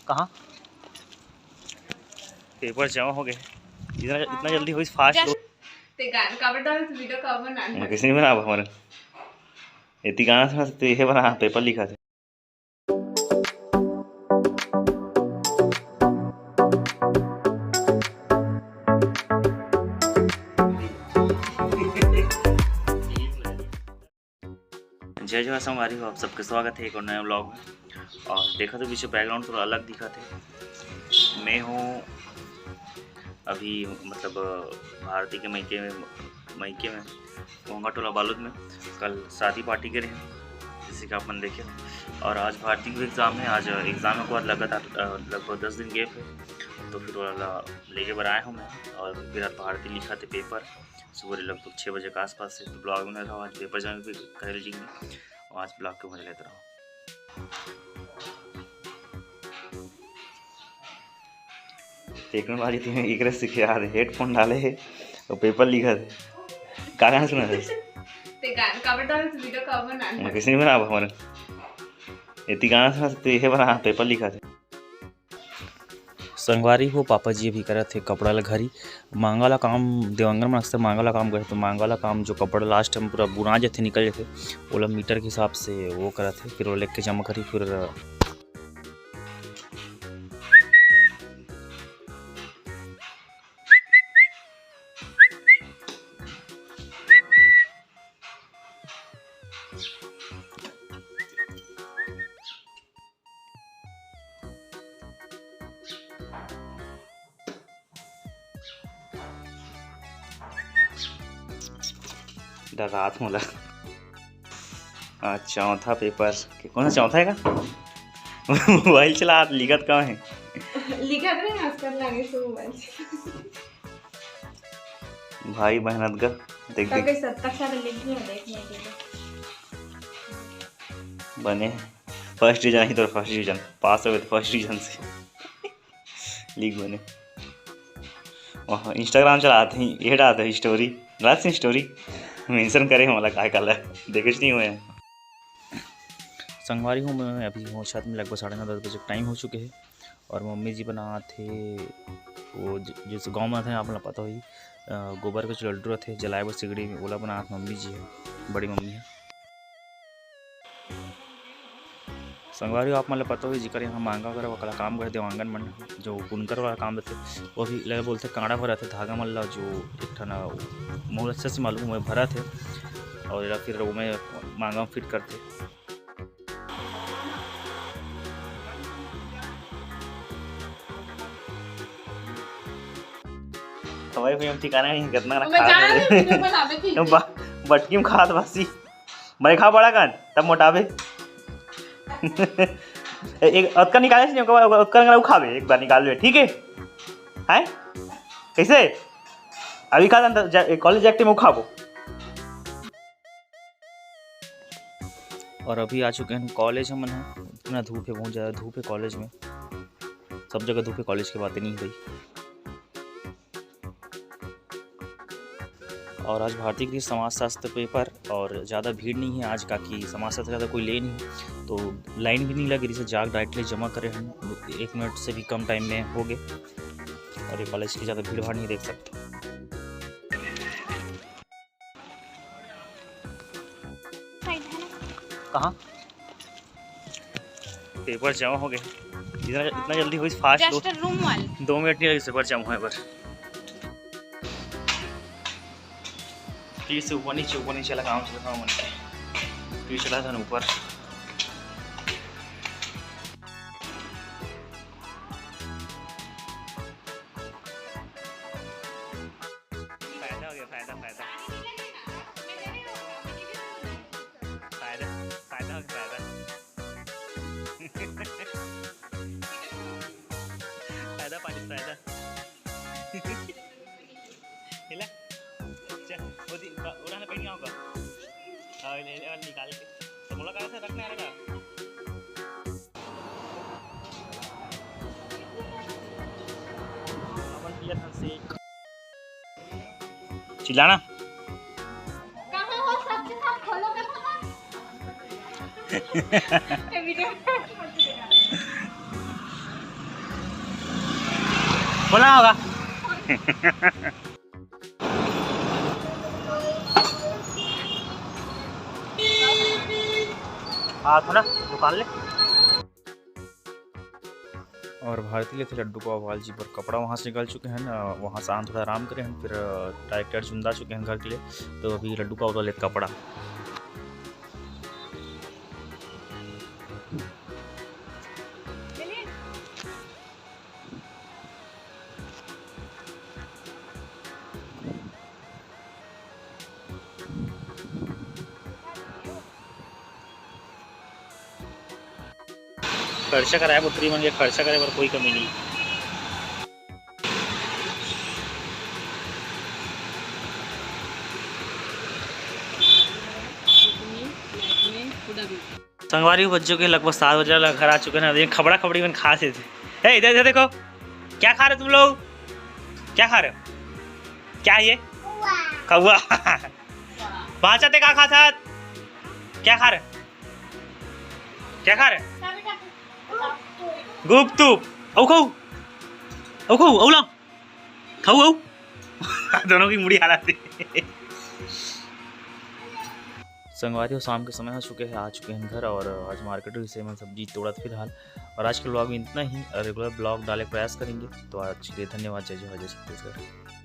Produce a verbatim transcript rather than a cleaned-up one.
कहाँ? पेपर जमा हो गए। इतना, इतना जल्दी होइस, फास्ट हो। ते गान काबर डाले, तो वीडियो का बना। मैं किसी नहीं बनाबो हमारे। इतनी गाना सुना सकते, ये बना, पेपर लिखा थे। जय जोहार संगवारी हो, आप सबके स्वागत है एक और नया व्लॉग में। और देखा तो पीछे बैकग्राउंड थोड़ा अलग दिखा थे। मैं हूँ अभी, मतलब, भारती के मइके में, मइके में, घोंघा टोला बालोद में। कल शादी पार्टी के रहे, जैसे कि आप मन देखे। और आज भारती के एग्जाम है। आज एग्जाम के बाद लगातार, अ, लगभग दस दिन गैप है, तो फिर वाला लेके बर आए हूँ मैं। और फिर आज भारती लिखा थे पेपर सुबह लगभग छः बजे के आसपास से। तो ब्लॉग में रहो, आज पेपर जमा भी करे लेंगे। और आज ब्लॉग के मजा लेते रहो। टेक्नोलॉजी तुम्हें एकरे सीखे यार, हेडफोन डाले है तो पेपर लिखा थे। का गाना सुना थे? ते गान काबर डाले, तो वीडियो का बना। मैं किसी नहीं बनाबो हमारे। इतनी गाना सुना सकते, ये बना, पेपर लिखा थे। संगवारी हो, पापा जी अभी करत हे कपड़ा ल घरी। मांगा वाला काम, देवांगन मन अक्सर मांगा वाला काम करथे, तो मांगा वाला काम जो कपड़ा लास्ट टाइम पूरा बुना जाथे, निकल जाथे, ओला मीटर के हिसाब से वो करत हे, फिर ओला लेके जमा करी, फिर डरात मोला। आ, चौथा पेपर के, कौन सा चौथा है का? मोबाइल चला, लिखत का है? लिखत रहे, आजकल लागे सो मोबाइल। भाई मेहनत कर, देख, देख। सत्ता साल लिख दिया, देख, देख, देख। बने, फर्स्ट डिवीजन ही तो फर्स्ट डिवीजन, पास हो गए तो फर्स्ट डिवीजन से। लिख बने। वहाँ Instagram चलाते ही, ये डालते ही स्टोरी, डालते ही स्टोरी, मेंशन करे हमारा काय काला, देखे नहीं हुए। संगवारी हो, मैं अभी हूँ छत में, लगभग साढ़े नौ, दस बजे टाइम हो चुके हैं। और मम्मी जी बनात हे वो ज-, जैसे गाँव में थे, आप लोग पता होही, अ, गोबर के जो लड्डू रहते जलाए बर सिगड़ी में, ओला बनात मम्मी जी है, बड़ी मम्मी है। संगवारी हो, आप मन ल पता होही, जेकर यहाँ मांगा वगैरह वाला काम करथे, देवांगन मन जो बुनकर वाला काम रहथे, वो भी लगे बोलथे कांड़ा भरत हे, धागा मन ला जो एक ठन मोर अच्छा से मालूम, वो भरत हे और एला फिर वो में मांगा में फिट करथे। खवाई हुई हम ठिकाना नहीं, कितना ना मैं खा जान रहे। वीडियो बनावे थी। बा-, बटकी में खात बासी। मैं खा बड़ा कान, तब मोटाबे। एक अतका निकाले से नहीं, ओकर बाद ओतका निकाले, उ खाबे, एक बार निकाल ले, ठीक है? हैं? कैसे? अभी खा, जा-, कॉलेज जाके मैं खाबो। और अभी आ चुके हैं कॉलेज हमन ह। इतना धूप है, बहुत ज़्यादा धूप है कॉलेज में, सब जगह धूप है, कॉलेज के बात नहीं भाई। और आज भारती के समाजशास्त्र पेपर और ज़्यादा भीड़ नहीं है आज, काकि समाजशास्त्र ज़्यादा कोई ले नहीं, तो लाइन भी नहीं लगी, जिसे जाग डायरेक्टली जमा करे हम, एक मिनट से भी कम टाइम में हो गए। और ये कॉलेज की ज़्यादा भीड़ भाड़ नहीं देख सकते। कहाँ? पेपर जमा हो गए। इतना, इतना जल्दी होइस फास्ट, दो, डस्टर रूम वाले। दो मिनट नहीं लगे पेपर जमा होए बर। फिर से ऊपर नीचे, ऊपर नीचे वाला काम चला था मन के। फिर चला था ऊपर। फायदा हो गया, फायदा, फायदा। फायदा, फायदा हो गया, फायदा। फायदा पानी, फायदा। हिला। चल, वो दी, बा-, उड़ाना पहन के आऊँगा। हाँ, ले, ले, निकाल के। तो मुलाकात से रखना है ना। अपन पिया था शेक। चिल्लाना। कहाँ हो? सबके साथ खोलो, देखो ना। ये वीडियो में। खोला होगा। हाँ, थोड़ा दुकान ले। और भारती लेथे लड्डू गोपाल जी बर कपड़ा, वहाँ से निकल चुके हैं, अ, वहाँ से आन थोड़ा आराम करे हैं, फिर, अ, डायरेक्टर चुंदा चुके हैं घर के लिए, तो अभी लड्डू गोपाल लेथे कपड़ा। खर्चा कराए पुत्री मन के, खर्चा करे बर कोई कमी नहीं। संगवारी हो, बज चुके हैं लगभग सात बजे, घर आ चुके हैं ना। ये खबड़ा खबड़ी मन खा से थे। ए, इधर, इधर देखो, क्या खा रहे तुम लोग? क्या खा रहे हो? क्या है ये? कौआ। बाँचा ते का खा था? क्या खा रहे? क्या खा रहे? गुपचुप। औ खाऊ, औ खाऊ, औ ला खाऊ, औ। दोनों की मुड़ी हालत है। संगवारी हो, शाम के समय हो चुके हैं, आ चुके हैं घर और आज मार्केट से मैं सब्जी तोड़त फिलहाल। और आज के ब्लॉग में इतना ही, रेगुलर ब्लॉग डाले के प्रयास करेंगे। तो आज के लिए धन्यवाद, जय जोहार, जय छत्तीसगढ़।